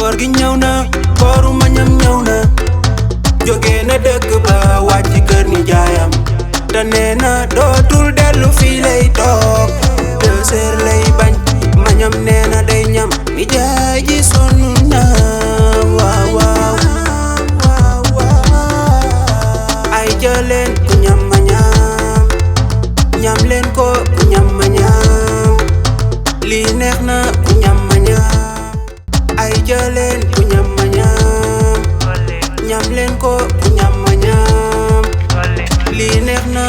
koor gi ñëw na kooru Maniam ñëw na jóge na dëkk ba wàcc kër ni jaayam te nee na dootul dellu fii lay toog 2 heures lay bañ Maniam nee na day ñam ni jaay ji sonn na waaw waaw ay jëleen ku ñam Maniam ñam leen ko ku ñam Maniam lii neex na ku ñam Maniam ay jëleen ku ñam Maniam ñam leen ko ku ñam Maniam lii neex na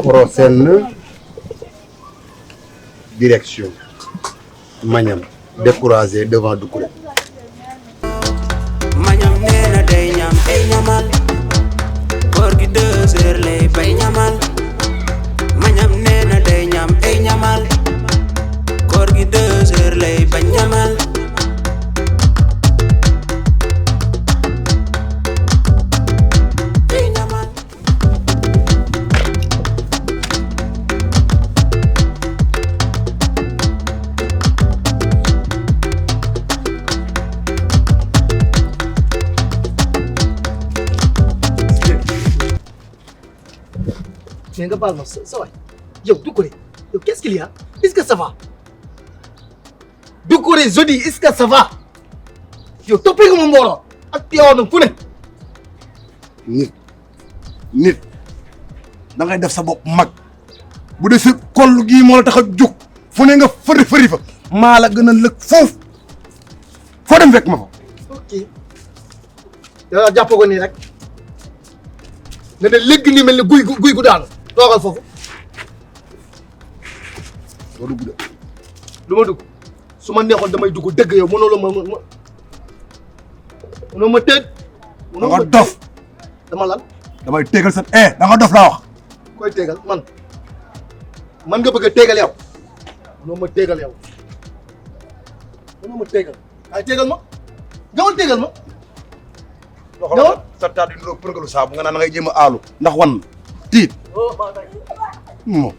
prochaine direction Maniam découragé devant Doucouré. Maniam nee na day ñam ay ñamal koor gi 2 heures lay bay ñamal Maniam nee na day ñam ay ñamal koor gi 2 heures lay bañ ñamal ay ñamal mais nga baal ma sa waay yow Doucouré yow qu'est-ce qu'il y a est-ce que ça va Doucouré je dis est-ce que ça va yow toppee nga ma mbooloo ak yow nag fu ne. nit da ngay def sa bopp mag bu dee sa koll gii moo la tax a jóg fu ne nga fëri fa maa la gën a lëg foofu foo dem fekk ma fa. ok yow jàppoo ko nii rek nga ne léegi nii mel ni guy gu daanu toogal foofu. doo dugg de. lu ma dugg su ma neexoon damay dugg dëgg yow mënoo ma tëj. da nga dof. dama lan. damay téegal sa da nga dof laa wax. koy téegal man nga bëgg a téegal yow mënoo ma téegal yow mënoo ma téegal ay téegal ma gawal téegal ma. loxo sa taat yi niroog përgalu saabu nga naan da ngay jéem a aalu ndax wan tiit mo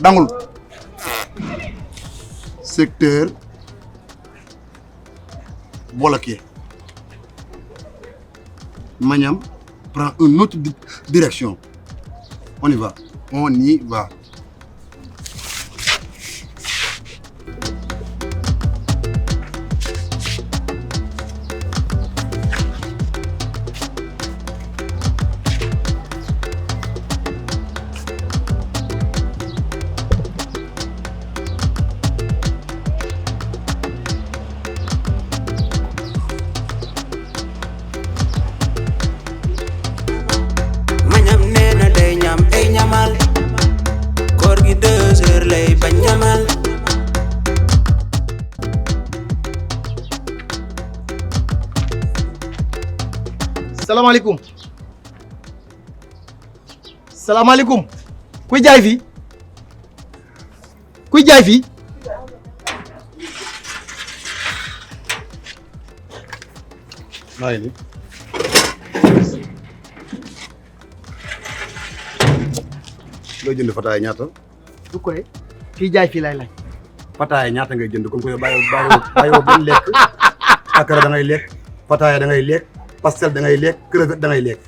dangul secteur bloqué. Maniam prend une autre direction. On y va. koor gi 2 heures lay bañ ñamal salaamaaleykum kuy jaay fii maa ngi nii. looy jënd fataay ñaata. Doucouré kii jaay fii lay laaj. fataay ñaata ngay jënd kon ko yow bàyyiwoo benn lekk akara da ngay lekk fataay da ngay lekk pastel da ngay lekk crevette da ngay lekk.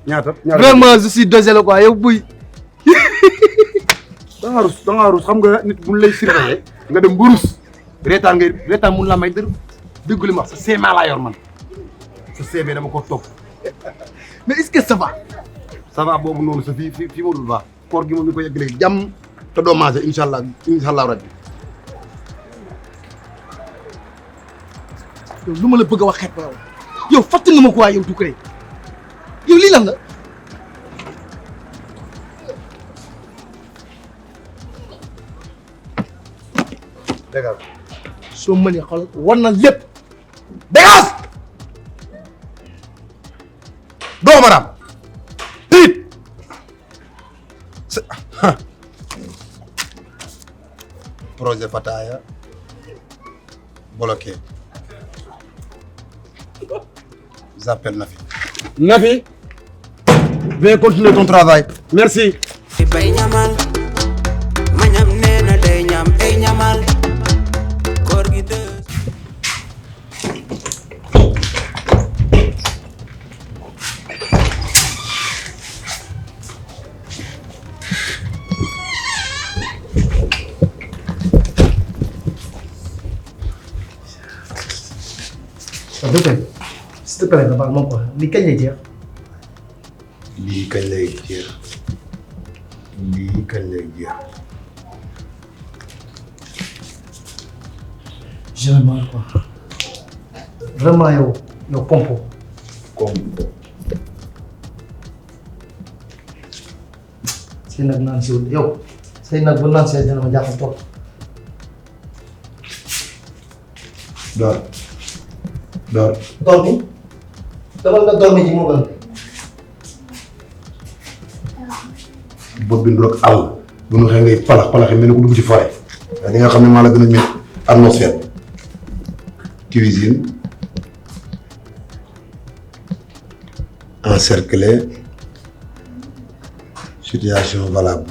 ñaata vraiment je suis désolé quoi yow buy. da ngaa rus xam nga nit bu lay siree nga dem bu rus reetaan mun la may dër déggu li ma wax sa CV laa yor man sa CV dama ko topp. mais est-ce que ça va. ça va boobu noonu sa fii ma dul baax koor gi moom ñu ko yegg léegi jàmm te doo maase incha allah rabbi. yow lu ma la bëgg a wax xet yow yow fàtte nga ma quoi yow Doucouré yow lii lan la. dégg soo mënee xool war na lépp dégage. doo ma tiit projet Pataya bloqué. J'appelle Nafi. Nafi, viens continuer ton travail. Merci. bay ñamal Maniam nee na day ñam ay ñamal Koorgui de Docteur, s'il te plaît, nga quoi. Li kañ lay jeex. Lii kañ lay jeex. Lii kañ lay jeex. J'ai mal quoi. Vraiment yow pompo. Comme Say nag naan si wut yow. Say nag bu naan see dina ma jàpp trop. door. Dormi. Demal nga dormi ji moo gën. bopp bi ndox àll bu ñu xëy ngay palax mel ni ku dugg ci forêt. di nga xam ne maa la gën a métti atmosphère. Cuisine encerclé situation valable.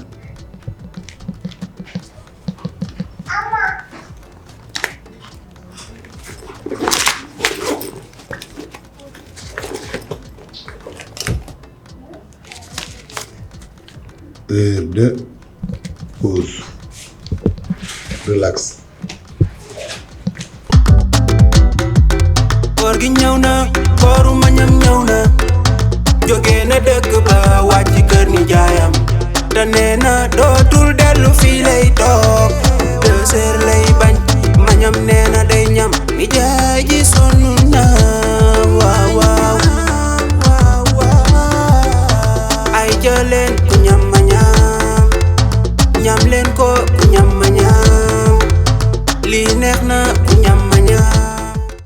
Heure de pause relax. Koorgui ñëw na kooru Maniam ñëw na jóge na dëkk ba wàcc kër ni jaayam te nee na dootul dellu fii lay toog 2 heures lay bañ Maniam nee na day ñam ni jaay ji sonn na waaw waaw ay jëleen ku ñam Maniam ñam leen ko ku ñam Maniam lii neex na ku ñam